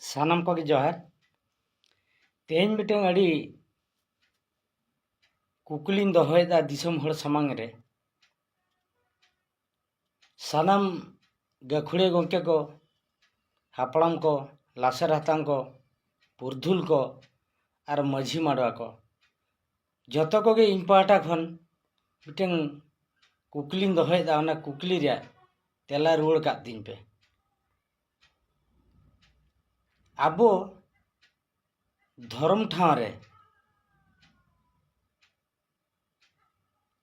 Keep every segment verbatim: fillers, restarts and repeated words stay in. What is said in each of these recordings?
ᱥᱟᱱᱟᱢ ᱠᱚᱜᱮ ᱡᱚᱦᱟᱨ᱾ ᱛᱮᱦᱮᱧ ᱢᱤᱫᱴᱟᱝ ᱟᱹᱰᱤ ᱠᱩᱠᱞᱤᱧ ᱫᱚᱦᱚᱭᱮᱫᱟ ᱫᱤᱥᱚᱢ ᱦᱚᱲ ᱥᱟᱢᱟᱝ ᱨᱮ᱾ ᱥᱟᱱᱟᱢ ᱜᱟᱹᱠᱷᱩᱲᱤᱭᱟᱹ ᱜᱚᱢᱠᱮ ᱠᱚ, ᱦᱟᱯᱲᱟᱢ ᱠᱚ, ᱞᱟᱥᱮᱨ ᱦᱟᱛᱟᱝ ᱠᱚ, ᱯᱩᱨᱫᱷᱩᱞ ᱠᱚ ᱟᱨ ᱢᱟᱹᱡᱷᱤ ᱢᱟᱰᱣᱟ ᱠᱚ, ᱡᱚᱛᱚ ᱠᱚᱜᱮ ᱤᱧ ᱯᱟᱦᱴᱟ ᱠᱷᱚᱱ ᱢᱤᱫᱴᱟᱝ ᱠᱩᱠᱞᱤᱧ ᱫᱚᱦᱚᱭᱮᱫᱟ, ᱚᱱᱟ ᱠᱩᱠᱞᱤ ᱨᱮᱭᱟᱜ ᱛᱮᱞᱟ ᱨᱩᱣᱟᱹᱲ ᱠᱟᱜ ᱛᱤᱧ ᱯᱮ᱾ ᱟᱵᱚ ᱫᱷᱚᱨᱚᱢ ᱴᱷᱟᱶ ᱨᱮ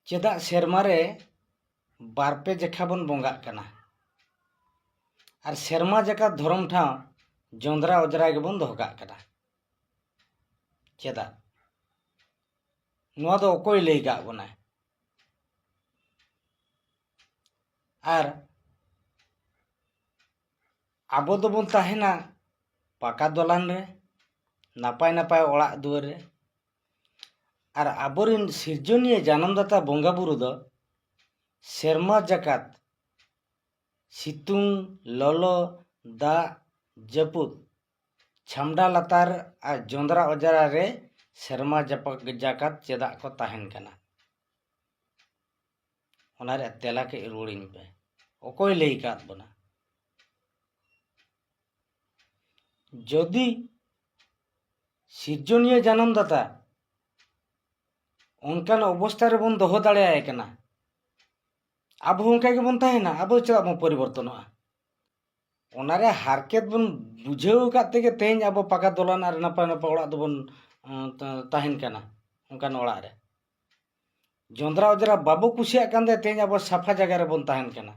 ᱪᱮᱫᱟᱜ ᱥᱮᱨᱢᱟ ᱨᱮ ᱵᱟᱨ ᱯᱮ ᱡᱮᱠᱷᱟ ᱵᱚᱱ ᱵᱚᱸᱜᱟᱜ ᱠᱟᱱᱟ? ᱟᱨ ᱥᱮᱨᱢᱟ ᱡᱟᱠᱟᱛ ᱫᱷᱚᱨᱚᱢ ᱴᱷᱟᱶ ᱡᱚᱸᱫᱽᱨᱟ ᱚᱸᱡᱽᱨᱟ ᱜᱮᱵᱚᱱ ᱫᱚᱦᱚ ᱠᱟᱜ ᱠᱟᱱᱟ᱾ ᱪᱮᱫᱟᱜ? ᱱᱚᱣᱟ ᱫᱚ ᱚᱠᱚᱭ ᱞᱟᱹᱭ ᱠᱟᱜ ᱵᱚᱱᱟᱭ? ᱟᱨ ᱟᱵᱚ ᱫᱚᱵᱚᱱ ᱛᱟᱦᱮᱱᱟ ᱯᱟᱠᱟ ᱫᱚᱞᱟᱱ ᱨᱮ, ᱱᱟᱯᱟᱭ ᱱᱟᱯᱟᱭ ᱚᱲᱟᱜ ᱫᱩᱣᱟᱹᱨ ᱨᱮ᱾ ᱟᱨ ᱟᱵᱚᱨᱮᱱ ᱥᱤᱨᱡᱚᱱᱤᱭᱟᱹ ᱡᱟᱱᱟᱢᱫᱟᱛᱟ ᱵᱚᱸᱜᱟ ᱵᱩᱨᱩ ᱫᱚ ᱥᱮᱨᱢᱟ ᱡᱟᱠᱟᱛ, ᱥᱤᱛᱩᱝ, ᱞᱚᱞᱚ, ᱫᱟᱜ, ᱡᱟᱹᱯᱩᱫ, ᱪᱷᱟᱢᱰᱟ ᱞᱟᱛᱟᱨ ᱟᱨ ᱡᱚᱸᱫᱽᱨᱟ ᱚᱸᱡᱽᱨᱟ ᱨᱮ ᱥᱮᱨᱢᱟ ᱡᱟᱯᱟ-, ᱡᱟᱠᱟᱛ ᱪᱮᱫᱟᱜ ᱠᱚ ᱛᱟᱦᱮᱱ ᱠᱟᱱᱟ? ᱚᱱᱟ ᱨᱮᱭᱟᱜ ᱛᱮᱞᱟ ᱠᱟᱹᱡ ᱨᱩᱣᱟᱹᱲᱤᱧ ᱯᱮ᱾ ᱚᱠᱚᱭ ᱞᱟᱹᱭ ᱟᱠᱟᱫ ᱵᱚᱱᱟ? ᱡᱩᱫᱤ ᱥᱤᱨᱡᱚᱱᱤᱭᱟᱹ ᱡᱟᱱᱟᱢᱫᱟᱛᱟ ᱚᱱᱠᱟᱱ ᱚᱵᱚᱥᱛᱷᱟ ᱨᱮᱵᱚᱱ ᱫᱚᱦᱚ ᱫᱟᱲᱮᱭᱟᱭ ᱠᱟᱱᱟ, ᱟᱵᱚ ᱦᱚᱸ ᱚᱱᱠᱟ ᱜᱮᱵᱚᱱ ᱛᱟᱦᱮᱱᱟ, ᱟᱵᱚ ᱪᱮᱫᱟᱜ ᱵᱚᱱ ᱯᱚᱨᱤᱵᱚᱨᱛᱚᱱᱚᱜᱼᱟ? ᱚᱱᱟᱨᱮ ᱦᱟᱨᱠᱮᱛ ᱵᱚᱱ ᱵᱩᱡᱷᱟᱹᱣ ᱟᱠᱟᱫ ᱛᱮᱜᱮ ᱛᱮᱦᱮᱧ ᱟᱵᱚ ᱯᱟᱠᱟ ᱫᱚᱞᱟᱱ ᱟᱨ ᱱᱟᱯᱟᱭ ᱱᱟᱯᱟᱭ ᱚᱲᱟᱜ ᱫᱚᱵᱚᱱ, ᱟᱸ, ᱛᱟ-, ᱛᱟᱦᱮᱱ ᱠᱟᱱᱟ ᱚᱱᱠᱟᱱ ᱚᱲᱟᱜ ᱨᱮ᱾ ᱡᱚᱸᱫᱽᱨᱟ ᱚᱸᱡᱽᱨᱟ ᱵᱟᱵᱚ ᱠᱩᱥᱤᱭᱟᱜ ᱠᱟᱱ ᱛᱮ ᱛᱮᱦᱮᱧ ᱟᱵᱚ ᱥᱟᱯᱷᱟ ᱡᱟᱭᱜᱟ ᱨᱮᱵᱚᱱ ᱛᱟᱦᱮᱱ ᱠᱟᱱᱟ᱾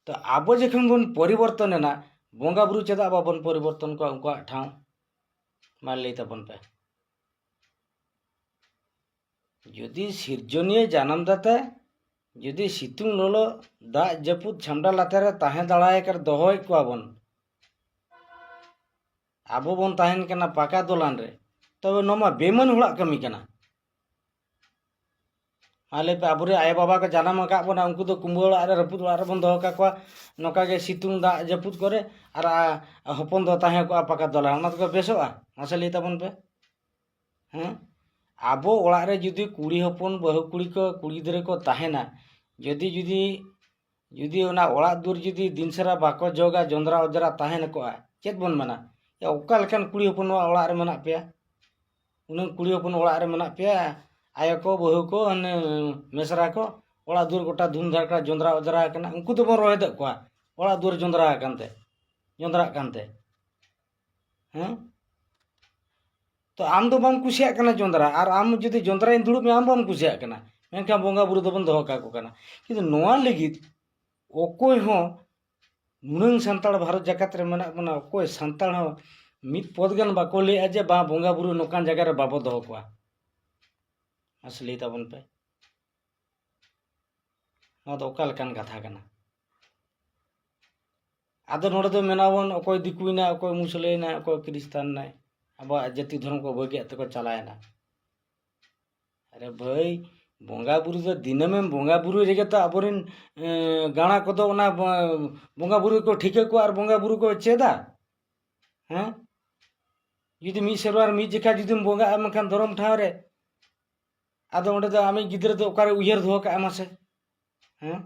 ᱛᱚ ᱟᱵᱚ ᱡᱚᱠᱷᱚᱱ ᱵᱚᱱ ᱯᱚᱨᱤᱵᱚᱨᱛᱚᱱ ᱮᱱᱟ, ᱵᱚᱸᱜᱟ ᱵᱩᱨᱩ ᱪᱮᱫᱟᱜ ᱵᱟᱵᱚᱱ ᱯᱚᱨᱤᱵᱚᱨᱛᱚᱱ ᱠᱚᱣᱟ ᱩᱱᱠᱩᱣᱟᱜ ᱴᱷᱟᱶ? ᱢᱟ ᱞᱟᱹᱭ ᱛᱟᱵᱚᱱ ᱯᱮ᱾ ᱡᱩᱫᱤ ᱥᱤᱨᱡᱚᱱᱤᱭᱟᱹ ᱡᱟᱱᱟᱢ ᱫᱟᱛᱟ ᱡᱩᱫᱤ ᱥᱤᱛᱩᱝ ᱞᱚᱞᱚ ᱫᱟᱜ ᱡᱟᱹᱯᱩᱫ ᱪᱷᱟᱢᱰᱟ ᱞᱟᱛᱟᱨ ᱨᱮ ᱛᱟᱦᱮᱸ ᱫᱟᱲᱮᱭᱟᱠᱟᱫ ᱫᱚᱦᱚᱭᱮᱫ ᱠᱚᱣᱟ ᱵᱚᱱ, ᱟᱵᱚ ᱵᱚᱱ ᱛᱟᱦᱮᱱ ᱠᱟᱱᱟ ᱯᱟᱠᱟ ᱫᱚᱞᱟᱱ ᱨᱮ, ᱛᱚᱵᱮ ᱱᱚᱣᱟ ᱢᱟ ᱵᱮᱢᱟᱹᱱ ᱦᱚᱲᱟᱜ ᱠᱟᱹᱢᱤ ᱠᱟᱱᱟ᱾ ᱢᱟ ᱞᱟᱹᱭ ᱯᱮ, ᱟᱵᱚᱨᱮᱱ ᱟᱭᱳᱼᱵᱟᱵᱟ ᱠᱚ ᱡᱟᱱᱟᱢ ᱟᱠᱟᱫ ᱵᱚᱱᱟ, ᱩᱱᱠᱩ ᱫᱚ ᱠᱩᱢᱵᱟᱹ ᱚᱲᱟᱜ ᱨᱮ, ᱨᱟᱹᱯᱩᱫ ᱚᱲᱟᱜ ᱨᱮᱵᱚᱱ ᱫᱚᱦᱚ ᱠᱟᱠᱚᱣᱟ, ᱱᱚᱝᱠᱟ ᱜᱮ ᱥᱤᱛᱩᱝ ᱫᱟᱜ ᱡᱟᱹᱯᱩᱫ ᱠᱚᱨᱮ, ᱟᱨ ᱟ-, ᱦᱚᱯᱚᱱ ᱫᱚ ᱛᱟᱦᱮᱸ ᱠᱚᱜᱼᱟ ᱯᱟᱠᱟ ᱫᱚᱞᱟᱱ, ᱚᱱᱟ ᱛᱮᱠᱚ ᱵᱮᱥᱚᱜᱼᱟ? ᱢᱟᱥᱮ ᱞᱟᱹᱭ ᱛᱟᱵᱚᱱ ᱯᱮ᱾ ᱦᱮᱸ, ᱟᱵᱚ ᱚᱲᱟᱜ ᱨᱮ ᱡᱩᱫᱤ ᱠᱩᱲᱤ ᱦᱚᱯᱚᱱ, ᱵᱟᱹᱦᱩ ᱠᱩᱲᱤ ᱠᱚ, ᱠᱩᱲᱤ ᱜᱤᱫᱽᱨᱟᱹ ᱠᱚ ᱛᱟᱦᱮᱱᱟ, ᱡᱩᱫᱤ, ᱡᱩᱫᱤ, ᱡᱩᱫᱤ ᱚᱱᱟ ᱚᱲᱟᱜ ᱫᱩᱣᱟᱹᱨ ᱡᱩᱫᱤ ᱫᱤᱱ ᱥᱟᱨᱟ ᱵᱟᱠᱚ ᱡᱚᱜᱟ, ᱡᱚᱸᱫᱽᱨᱟ ᱚᱸᱡᱽᱨᱟ ᱛᱟᱦᱮᱱ ᱠᱚᱜᱼᱟ, ᱪᱮᱫ ᱵᱚᱱ ᱢᱮᱱᱟ? ᱭᱟ, ᱚᱠᱟ ᱞᱮᱠᱟᱱ ᱠᱩᱲᱤ ᱦᱚᱯᱚᱱ ᱱᱚᱣᱟ ᱚᱲᱟᱜ ᱨᱮ ᱢᱮᱱᱟᱜ ᱯᱮᱭᱟ? ᱩᱱᱟᱹᱝ ᱠᱩᱲᱤ ᱦᱚᱯᱚᱱ ᱚᱲᱟᱜ ᱨᱮ ᱢᱮᱱᱟᱜ ᱯᱮᱭᱟ, ᱟᱭᱳ ᱠᱚ, ᱵᱟᱹᱦᱩ ᱠᱚ, ᱦᱟᱱᱮ ᱢᱮᱥᱨᱟ ᱠᱚ, ᱚᱲᱟᱜ ᱫᱩᱣᱟᱹᱨ ᱜᱚᱴᱟ ᱫᱷᱩᱢ ᱫᱷᱟᱲᱠᱟ ᱡᱚᱸᱫᱽᱨᱟ ᱚᱸᱡᱽᱨᱟ ᱟᱠᱟᱱᱟ, ᱩᱱᱠᱩ ᱫᱚᱵᱚᱱ ᱨᱚᱦᱮᱫ ᱠᱚᱣᱟ ᱚᱲᱟᱜ ᱫᱩᱣᱟᱹᱨ ᱡᱚᱸᱫᱽᱨᱟ ᱟᱠᱟᱱ ᱛᱮ, ᱡᱚᱸᱫᱽᱨᱟᱜ ᱠᱟᱱ ᱛᱮ᱾ ᱦᱮᱸ? ᱛᱚ, ᱟᱢ ᱫᱚ ᱵᱟᱢ ᱠᱩᱥᱤᱭᱟᱜ ᱠᱟᱱᱟ ᱡᱚᱸᱫᱽᱨᱟ, ᱟᱨ ᱟᱢ ᱡᱩᱫᱤ ᱡᱚᱸᱫᱽᱨᱟᱧ ᱫᱩᱲᱩᱵ ᱢᱮᱭᱟ, ᱟᱢ ᱵᱟᱢ ᱠᱩᱥᱤᱭᱟᱜ ᱠᱟᱱᱟ, ᱢᱮᱱᱠᱷᱟᱱ ᱵᱚᱸᱜᱟ ᱵᱩᱨᱩ ᱫᱚᱵᱚᱱ ᱫᱚᱦᱚ ᱠᱟᱠᱚ ᱠᱟᱱᱟ᱾ ᱠᱤᱱᱛᱩ ᱱᱚᱣᱟ ᱞᱟᱹᱜᱤᱫ ᱚᱠᱚᱭ ᱦᱚᱸ ᱱᱩᱱᱟᱹᱝ ᱥᱟᱱᱛᱟᱲ ᱵᱷᱟᱨᱚᱛ ᱡᱟᱠᱟᱛ ᱨᱮ ᱢᱮᱱᱟᱜ ᱵᱚᱱᱟ, ᱚᱠᱚᱭ ᱥᱟᱱᱛᱟᱲ ᱦᱚᱸ ᱢᱤᱫ ᱯᱚᱫ ᱜᱟᱱ ᱵᱟᱠᱚ ᱞᱟᱹᱭᱮᱜᱼᱟ ᱡᱮ ᱵᱟᱝ, ᱵᱚᱸᱜᱟ ᱵᱩᱨᱩ ᱱᱚᱝᱠᱟᱱ ᱡᱟᱭᱜᱟ ᱨᱮ ᱵᱟᱵᱚ ᱫᱚᱦᱚ ᱠᱚᱣᱟ? ᱢᱟᱥᱮ ᱞᱟᱹᱭ ᱛᱟᱵᱚᱱ ᱯᱮ᱾ ᱱᱚᱣᱟ ᱫᱚ ᱚᱠᱟ ᱞᱮᱠᱟᱱ ᱠᱟᱛᱷᱟ ᱠᱟᱱᱟ? ᱟᱫᱚ ᱱᱚᱰᱮ ᱫᱚ ᱢᱮᱱᱟᱵᱚᱱ, ᱚᱠᱚᱭ ᱫᱤᱠᱩᱭᱮᱱᱟᱭ, ᱚᱠᱚᱭ ᱢᱩᱥᱞᱟᱹᱭᱮᱱᱟᱭ, ᱚᱠᱚᱭ ᱠᱷᱨᱤᱥᱴᱟᱱ ᱮᱱᱟᱭ, ᱟᱵᱚᱣᱟᱜ ᱡᱟᱹᱛᱤ ᱫᱷᱚᱨᱚᱢ ᱠᱚ ᱵᱟᱹᱜᱤᱭᱟᱜ ᱛᱮᱠᱚ ᱪᱟᱞᱟᱣᱮᱱᱟ᱾ ᱟᱨᱮ ᱵᱷᱟᱹᱭ, ᱵᱚᱸᱜᱟ ᱵᱩᱨᱩ ᱫᱚ ᱫᱤᱱᱟᱹᱢᱮᱢ ᱵᱚᱸᱜᱟ ᱵᱩᱨᱩᱭ ᱨᱮᱜᱮ ᱛᱚ ᱟᱵᱚᱨᱮᱱ, ᱮᱸ, ᱜᱟᱬᱟ ᱠᱚᱫᱚ ᱚᱱᱟ ᱵᱚ-, ᱵᱚᱸᱜᱟ ᱵᱩᱨᱩ ᱠᱚ ᱴᱷᱤᱠᱟᱹ ᱠᱚᱣᱟ ᱟᱨ ᱵᱚᱸᱜᱟ ᱵᱩᱨᱩ ᱠᱚ ᱪᱮᱫᱟ᱾ ᱦᱮᱸ? ᱡᱩᱫᱤ ᱢᱤᱫ ᱥᱮᱨᱢᱟ ᱨᱮ ᱢᱤᱫ ᱡᱚᱠᱷᱟ ᱡᱩᱫᱤᱢ ᱵᱚᱸᱜᱟᱜᱼᱟ, ᱢᱮᱱᱠᱷᱟᱱ ᱫᱷᱚᱨᱚᱢ ᱴᱷᱟᱶ ᱨᱮ, ᱟᱫᱚ ᱚᱸᱰᱮ ᱫᱚ ᱟᱢᱤᱡ ᱜᱤᱫᱽᱨᱟᱹ ᱫᱚ ᱚᱠᱟᱨᱮ ᱩᱭᱦᱟᱹᱨ ᱫᱚᱦᱚ ᱠᱟᱜᱼᱟ ᱢᱟᱥᱮ? ᱦᱮᱸ?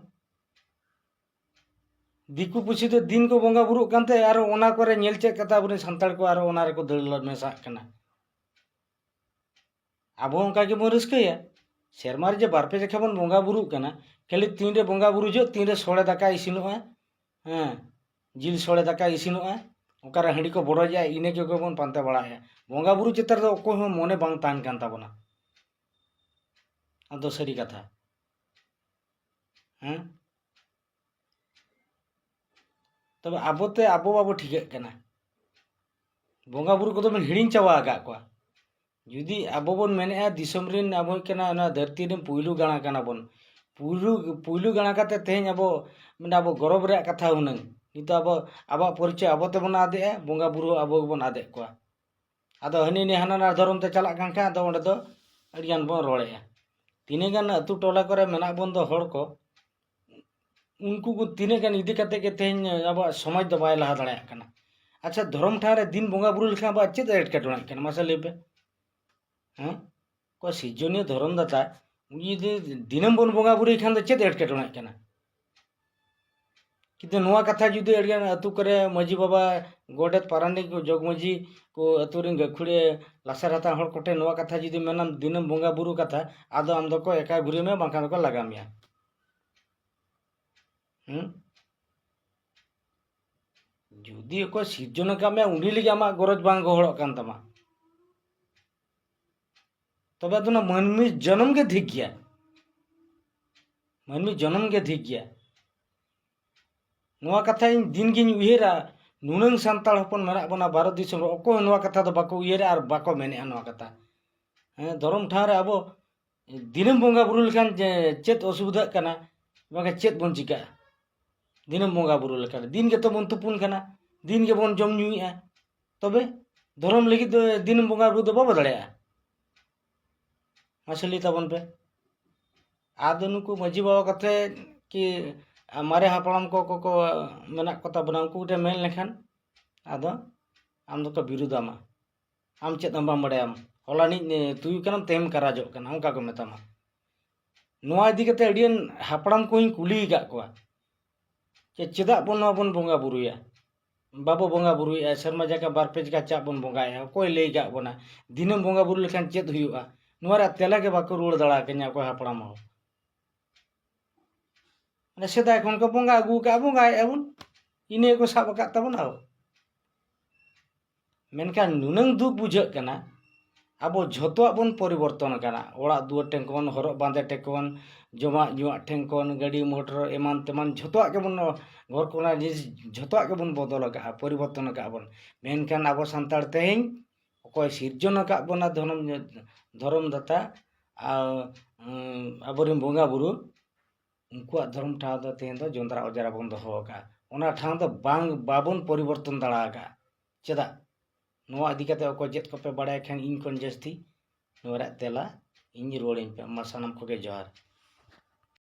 ᱫᱤᱠᱩ ᱯᱩᱥᱤ ᱫᱚ ᱫᱤᱱ ᱠᱚ ᱵᱚᱸᱜᱟ ᱵᱩᱨᱩᱜ ᱠᱟᱱ ᱛᱮ, ᱟᱨᱚ ᱚᱱᱟ ᱠᱚᱨᱮ ᱧᱮᱞ ᱪᱮᱫ ᱠᱟᱛᱮ ᱟᱵᱚᱨᱮᱱ ᱥᱟᱱᱛᱟᱲ ᱠᱚ ᱟᱨᱚ ᱚᱱᱟ ᱨᱮᱠᱚ ᱫᱟᱹᱲ ᱢᱮᱥᱟᱜ ᱠᱟᱱᱟ᱾ ᱟᱵᱚ ᱦᱚᱸ ᱚᱱᱠᱟ ᱜᱮᱵᱚᱱ ᱨᱟᱹᱥᱠᱟᱹᱭᱟ᱾ ᱥᱮᱨᱢᱟ ᱨᱮ ᱡᱮ ᱵᱟᱨ ᱯᱮ ᱡᱚᱠᱷᱟ ᱵᱚᱱ ᱵᱚᱸᱜᱟ ᱵᱩᱨᱩᱜ ᱠᱟᱱᱟ, ᱠᱷᱟᱹᱞᱤ ᱛᱤᱱᱨᱮ ᱵᱚᱸᱜᱟ ᱵᱩᱨᱩ ᱡᱚᱦᱚᱜ, ᱛᱤᱱᱨᱮ ᱥᱚᱲᱮ ᱫᱟᱠᱟ ᱤᱥᱤᱱᱚᱜᱼᱟ, ᱦᱮᱸ, ᱡᱤᱞ ᱥᱚᱲᱮ ᱫᱟᱠᱟ ᱤᱥᱤᱱᱚᱜᱼᱟ, ᱚᱠᱟᱨᱮ ᱦᱟᱺᱰᱤ ᱠᱚ ᱵᱚᱰᱚᱡᱟ, ᱤᱱᱟᱹ ᱠᱚᱜᱮ ᱵᱚᱱ ᱯᱟᱱᱛᱮ ᱵᱟᱲᱟᱭᱟ᱾ ᱵᱚᱸᱜᱟ ᱵᱩᱨᱩ ᱪᱮᱛᱟᱱ ᱨᱮᱫᱚ ᱚᱠᱚᱭ ᱦᱚᱸ ᱢᱚᱱᱮ ᱵᱟᱝ ᱛᱟᱦᱮᱱ ᱠᱟᱱ ᱛᱟᱵᱚᱱᱟ᱾ ᱟᱫᱚ ᱥᱟᱹᱨᱤ ᱠᱟᱛᱷᱟ, ᱦᱮᱸ? ᱛᱚᱵᱮ ᱟᱵᱚᱛᱮ ᱟᱵᱚ ᱵᱟᱵᱚ ᱴᱷᱤᱠᱟᱹᱜ ᱠᱟᱱᱟ, ᱵᱚᱸᱜᱟ ᱵᱩᱨᱩ ᱠᱚᱫᱚ ᱵᱚᱱ ᱦᱤᱲᱤᱧ ᱪᱟᱵᱟ ᱟᱠᱟᱫ ᱠᱚᱣᱟ᱾ ᱡᱩᱫᱤ ᱟᱵᱚ ᱵᱚᱱ ᱢᱮᱱᱮᱫᱼᱟ ᱫᱤᱥᱚᱢ ᱨᱮᱱ ᱟᱵᱚ ᱦᱩᱭᱩᱜ ᱠᱟᱱᱟ ᱚᱱᱟ ᱫᱷᱟᱹᱨᱛᱤ ᱨᱮᱱ ᱯᱩᱭᱞᱩ ᱜᱟᱬᱟ ᱠᱟᱱᱟ ᱵᱚᱱ, ᱯᱩᱭᱞᱩ, ᱯᱩᱭᱞᱩ ᱜᱟᱬᱟ ᱠᱟᱛᱮ ᱛᱮᱦᱮᱧ ᱟᱵᱚ, ᱢᱟᱱᱮ, ᱟᱵᱚ ᱜᱚᱨᱚᱵᱽ ᱨᱮᱭᱟᱜ ᱠᱟᱛᱷᱟ ᱦᱩᱱᱟᱹᱝ, ᱱᱤᱛᱚᱜ ᱟᱵᱚ, ᱟᱵᱚᱣᱟᱜ ᱯᱚᱨᱤᱪᱚᱭ ᱟᱵᱚ ᱛᱮᱵᱚᱱ ᱟᱫᱮᱜᱼᱟ, ᱵᱚᱸᱜᱟ ᱵᱩᱨᱩ ᱟᱵᱚ ᱜᱮᱵᱚᱱ ᱟᱫᱮᱜ ᱠᱚᱣᱟ᱾ ᱟᱫᱚ ᱦᱟᱹᱱᱤ ᱱᱤ ᱦᱟᱱᱟ ᱱᱟ ᱫᱷᱚᱨᱚᱢ ᱛᱮ ᱪᱟᱞᱟᱜ ᱠᱟᱱ ᱠᱷᱟᱱ ᱟᱫᱚ ᱚᱸᱰᱮ ᱫᱚ ᱟᱹᱰᱤᱜᱟᱱ ᱵᱚᱱ ᱨᱚᱲᱮᱜᱼᱟ᱾ ᱛᱤᱱᱟᱹᱜ ᱜᱟᱱ ᱟᱹᱛᱩ ᱴᱚᱞᱟ ᱠᱚᱨᱮ ᱢᱮᱱᱟᱜ ᱵᱚᱱ ᱫᱚ ᱦᱚᱲ ᱠᱚ, ᱩᱱᱠᱩ ᱠᱚ ᱛᱤᱱᱟᱹᱜ ᱜᱟᱱ ᱤᱫᱤ ᱠᱟᱛᱮ ᱜᱮ ᱛᱮᱦᱮᱧ ᱟᱵᱚᱣᱟᱜ ᱥᱚᱢᱟᱡᱽ ᱫᱚ ᱵᱟᱭ ᱞᱟᱦᱟ ᱫᱟᱲᱮᱭᱟᱜ ᱠᱟᱱᱟ᱾ ᱟᱪᱪᱷᱟ, ᱫᱷᱚᱨᱚᱢ ᱴᱷᱟᱶ ᱨᱮ ᱫᱤᱱ ᱵᱚᱸᱜᱟ ᱵᱩᱨᱩ ᱞᱮᱠᱷᱟᱱ ᱟᱵᱚᱣᱟᱜ ᱪᱮᱫ ᱮᱴᱠᱮᱴᱚᱬᱮᱜ ᱠᱟᱱᱟ, ᱢᱟᱥᱮ ᱞᱟᱹᱭ ᱯᱮ? ᱦᱮᱸ, ᱚᱠᱚᱭ ᱥᱤᱨᱡᱚᱱᱤᱭᱟᱹ ᱫᱷᱚᱨᱚᱢ ᱫᱟᱛᱟ, ᱩᱱᱤ ᱡᱩᱫᱤ ᱫᱤᱱᱟᱹᱢ ᱵᱚᱱ ᱵᱚᱸᱜᱟ ᱵᱩᱨᱩᱭ ᱠᱷᱟᱱ ᱫᱚ ᱪᱮᱫ ᱮᱴᱠᱮᱴᱚᱬᱮᱜ ᱠᱟᱱᱟ? ᱠᱤᱱᱛᱩ ᱱᱚᱣᱟ ᱠᱟᱛᱷᱟ ᱡᱩᱫᱤ ᱟᱹᱰᱤᱜᱟᱱ ᱟᱹᱛᱩ ᱠᱚᱨᱮ ᱢᱟᱹᱡᱷᱤ ᱵᱟᱵᱟ, ᱜᱚᱰᱮᱛ, ᱯᱟᱨᱟᱱᱤᱠ, ᱡᱚᱜᱽ ᱢᱟᱹᱡᱷᱤ ᱠᱚ, ᱟᱹᱛᱩ ᱨᱮᱱ ᱜᱟᱹᱠᱷᱩᱲᱤᱭᱟᱹ, ᱞᱟᱥᱮᱨ ᱦᱟᱛᱟᱝ ᱦᱚᱲ ᱠᱚᱴᱷᱮᱱ ᱱᱚᱣᱟ ᱠᱟᱛᱷᱟ ᱡᱩᱫᱤ ᱢᱮᱱᱟᱢ, ᱫᱤᱱᱟᱹᱢ ᱵᱚᱸᱜᱟ ᱵᱩᱨᱩ ᱠᱟᱛᱷᱟ, ᱟᱫᱚ ᱟᱢ ᱫᱚᱠᱚ ᱮᱠᱟᱭ ᱜᱷᱩᱨᱤ ᱢᱮᱭᱟ, ᱵᱟᱝᱠᱷᱟᱱ ᱫᱚᱠᱚ ᱞᱟᱜᱟ ᱢᱮᱭᱟ᱾ ᱦᱩᱸ? ᱡᱩᱫᱤ ᱚᱠᱚᱭ ᱥᱤᱨᱡᱚᱱ ᱟᱠᱟᱫ ᱢᱮᱭᱟ, ᱩᱱᱤ ᱞᱟᱹᱜᱤᱫ ᱟᱢᱟᱜ ᱜᱚᱨᱚᱡᱽ ᱵᱟᱝ ᱜᱚᱦᱚᱲᱚᱜ ᱠᱟᱱ ᱛᱟᱢᱟ, ᱛᱚᱵᱮ ᱫᱚ ᱚᱱᱟ ᱢᱟᱹᱱᱢᱤ ᱡᱚᱱᱚᱢ ᱜᱮ ᱫᱷᱤᱠ ᱜᱮᱭᱟ᱾ ᱢᱟᱹᱱᱢᱤ ᱡᱚᱱᱚᱢ ᱜᱮ ᱫᱷᱤᱠ ᱜᱮᱭᱟ᱾ ᱱᱚᱣᱟ ᱠᱟᱛᱷᱟ ᱤᱧ ᱫᱤᱱ ᱜᱤᱧ ᱩᱭᱦᱟᱹᱨᱟ, ᱱᱩᱱᱟᱹᱝ ᱥᱟᱱᱛᱟᱲ ᱦᱚᱯᱚᱱ ᱢᱮᱱᱟᱜ ᱵᱚᱱᱟ ᱵᱷᱟᱨᱚᱛ ᱫᱤᱥᱚᱢ ᱨᱮ, ᱚᱠᱚᱭ ᱦᱚᱸ ᱱᱚᱣᱟ ᱠᱟᱛᱷᱟ ᱫᱚ ᱵᱟᱠᱚ ᱩᱭᱦᱟᱹᱨᱟ ᱟᱨ ᱵᱟᱠᱚ ᱢᱮᱱᱮᱜᱼᱟ ᱱᱚᱣᱟ ᱠᱟᱛᱷᱟ᱾ ᱦᱮᱸ, ᱫᱷᱚᱨᱚᱢ ᱴᱷᱟᱶ ᱨᱮ ᱟᱵᱚ ᱫᱤᱱᱟᱹᱢ ᱵᱚᱸᱜᱟ ᱵᱩᱨᱩ ᱞᱮᱠᱷᱟᱱ ᱡᱮ ᱪᱮᱫ ᱚᱥᱩᱵᱤᱫᱷᱟᱜ ᱠᱟᱱᱟ, ᱵᱟᱝᱠᱷᱟᱱ ᱪᱮᱫ ᱵᱚᱱ ᱪᱤᱠᱟᱹᱜᱼᱟ? ᱫᱤᱱᱟᱹᱢ ᱵᱚᱸᱜᱟ ᱵᱩᱨᱩ ᱞᱮᱠᱷᱟᱱ ᱫᱤᱱ ᱜᱮᱛᱚ ᱵᱚᱱ ᱛᱩᱯᱩᱱ ᱠᱟᱱᱟ, ᱫᱤᱱ ᱜᱮᱵᱚᱱ ᱡᱚᱢ ᱧᱩᱭᱮᱫᱼᱟ, ᱛᱚᱵᱮ ᱫᱷᱚᱨᱚᱢ ᱞᱟᱹᱜᱤᱫ ᱫᱚ ᱫᱤᱱᱟᱹᱢ ᱵᱚᱸᱜᱟ ᱵᱩᱨᱩ ᱫᱚ ᱵᱟᱵᱚ ᱫᱟᱲᱮᱭᱟᱜᱼᱟ? ᱢᱟᱥᱮ ᱞᱟᱹᱭ ᱛᱟᱵᱚᱱ ᱯᱮ᱾ ᱟᱫᱚ ᱱᱩᱠᱩ ᱢᱟᱹᱡᱷᱤ ᱵᱟᱵᱟ ᱠᱟᱛᱮ ᱠᱤ ᱢᱟᱨᱮ ᱦᱟᱯᱲᱟᱢ ᱠᱚ, ᱠᱚ, ᱠᱚ ᱢᱮᱱᱟᱜ ᱠᱚ ᱛᱟᱵᱚᱱᱟ, ᱩᱱᱠᱩ ᱠᱚᱴᱷᱮᱱ ᱢᱮᱱ ᱞᱮᱠᱷᱟᱱ ᱟᱫᱚ ᱟᱢ ᱫᱚᱠᱚ ᱵᱤᱨᱩᱫᱟᱢᱟ᱾ ᱟᱢ ᱪᱮᱫ ᱦᱚᱸ ᱵᱟᱢ ᱵᱟᱲᱟᱭᱟᱢ, ᱦᱚᱞᱟᱱᱤᱡ ᱛᱩᱭᱩ ᱠᱟᱱᱟᱢ, ᱛᱮᱦᱮᱧ ᱠᱟᱨᱟᱡᱚᱜ ᱠᱟᱱᱟ, ᱚᱱᱠᱟ ᱠᱚ ᱢᱮᱛᱟᱢᱟ᱾ ᱱᱚᱣᱟ ᱤᱫᱤ ᱠᱟᱛᱮ ᱟᱹᱰᱤᱜᱟᱱ ᱦᱟᱯᱲᱟᱢ ᱠᱚᱧ ᱠᱩᱞᱤ ᱟᱠᱟᱫ ᱠᱚᱣᱟ ᱡᱮ ᱪᱮᱫᱟᱜ ᱵᱚᱱ ᱱᱚᱣᱟ ᱵᱚᱱ ᱵᱚᱸᱜᱟ ᱵᱩᱨᱩᱭᱟ? ᱵᱟᱵᱚ ᱵᱚᱸᱜᱟ ᱵᱩᱨᱩᱭᱮᱫᱼᱟ, ᱥᱮᱨᱢᱟ ᱡᱟᱠᱟ ᱵᱟᱨ ᱯᱮ ᱡᱟᱠᱟ ᱪᱟᱜ ᱵᱚᱱ ᱵᱚᱸᱜᱟᱭᱮᱫᱼᱟ, ᱚᱠᱚᱭ ᱞᱟᱹᱭ ᱟᱠᱟᱫ ᱵᱚᱱᱟ? ᱫᱤᱱᱟᱹᱢ ᱵᱚᱸᱜᱟ ᱵᱩᱨᱩ ᱞᱮᱠᱷᱟᱱ ᱪᱮᱫ ᱦᱩᱭᱩᱜᱼᱟ? ᱱᱚᱣᱟ ᱨᱮᱭᱟᱜ ᱛᱮᱞᱟ ᱜᱮ ᱵᱟᱠᱚ ᱨᱩᱣᱟᱹᱲ ᱫᱟᱲᱮ ᱟᱠᱟᱧᱟ ᱚᱠᱚᱭ ᱦᱟᱯᱲᱟᱢ ᱦᱚᱸ᱾ ᱢᱟᱱᱮ ᱥᱮᱫᱟᱭ ᱠᱷᱚᱱ ᱠᱚ ᱵᱚᱸᱜᱟ ᱟᱹᱜᱩ ᱟᱠᱟᱫᱼᱟ, ᱵᱚᱸᱜᱟᱭᱮᱫᱼᱟ ᱵᱚᱱ, ᱤᱱᱟᱹ ᱜᱮᱠᱚ ᱥᱟᱵ ᱟᱠᱟᱫ ᱛᱟᱵᱚᱱᱟ᱾ ᱢᱮᱱᱠᱷᱟᱱ ᱱᱩᱱᱟᱹᱝ ᱫᱩᱠ ᱵᱩᱡᱷᱟᱹᱜ ᱠᱟᱱᱟ, ᱟᱵᱚ ᱡᱷᱚᱛᱚᱣᱟᱜ ᱵᱚᱱ ᱯᱚᱨᱤᱵᱚᱨᱛᱚᱱ ᱟᱠᱟᱱᱟ᱾ ᱚᱲᱟᱜ ᱫᱩᱣᱟᱹᱨ ᱴᱷᱮᱱ ᱠᱷᱚᱱ, ᱦᱚᱨᱚᱜ ᱵᱟᱸᱫᱮ ᱴᱷᱮᱱ ᱠᱷᱚᱱ, ᱡᱚᱢᱟᱜ ᱧᱩᱣᱟᱜ ᱴᱷᱮᱱ ᱠᱷᱚᱱ, ᱜᱟᱹᱰᱤ ᱢᱚᱴᱚᱨ ᱮᱢᱟᱱ ᱛᱮᱢᱟᱱ ᱡᱷᱚᱛᱚᱣᱟᱜ ᱜᱮᱵᱚᱱ, ᱜᱷᱚᱨ ᱠᱚᱨᱮᱱᱟᱜ ᱡᱤᱱᱤᱥ ᱡᱷᱚᱛᱚᱣᱟᱜ ᱜᱮᱵᱚᱱ ᱵᱚᱫᱚᱞ ᱟᱠᱟᱫᱼᱟ, ᱯᱚᱨᱤᱵᱚᱨᱛᱚᱱ ᱟᱠᱟᱫᱼᱟ ᱵᱚᱱ᱾ ᱢᱮᱱᱠᱷᱟᱱ ᱟᱵᱚ ᱥᱟᱱᱛᱟᱲ ᱛᱮᱦᱮᱧ ᱚᱠᱚᱭ ᱥᱤᱨᱡᱚᱱ ᱟᱠᱟᱫ ᱵᱚᱱᱟ ᱫᱷᱚᱨᱚᱢ, ᱫᱷᱚᱨᱚᱢ ᱫᱟᱛᱟ, ᱟᱨ, ᱩᱸ, ᱟᱵᱚᱨᱮᱱ ᱵᱚᱸᱜᱟ ᱵᱩᱨᱩ, ᱩᱱᱠᱩᱣᱟᱜ ᱫᱷᱚᱨᱚᱢ ᱴᱷᱟᱶ ᱫᱚ ᱛᱮᱦᱮᱧ ᱫᱚ ᱡᱚᱸᱫᱽᱨᱟ ᱚᱸᱡᱽᱨᱟ ᱵᱚᱱ ᱫᱚᱦᱚ ᱟᱠᱟᱫᱼᱟ᱾ ᱚᱱᱟ ᱴᱷᱟᱶ ᱫᱚ ᱵᱟᱝ, ᱵᱟᱵᱚᱱ ᱯᱚᱨᱤᱵᱚᱨᱛᱚᱱ ᱫᱟᱲᱮ ᱟᱠᱟᱫᱼᱟ᱾ ᱪᱮᱫᱟᱜ? ᱱᱚᱣᱟ ᱤᱫᱤ ᱠᱟᱛᱮ ᱚᱠᱚᱭ ᱪᱮᱫ ᱠᱚᱯᱮ ᱵᱟᱲᱟᱭ ᱠᱷᱟᱱ ᱤᱧ ᱠᱷᱚᱱ ᱡᱟᱹᱥᱛᱤ ᱱᱚᱣᱟ ᱨᱮᱭᱟᱜ ᱛᱮᱞᱟ ᱤᱧ ᱨᱩᱣᱟᱹᱲᱟᱹᱧ ᱯᱮ᱾ ᱢᱟ ᱥᱟᱱᱟᱢ ᱠᱚᱜᱮ ᱡᱚᱦᱟᱨ᱾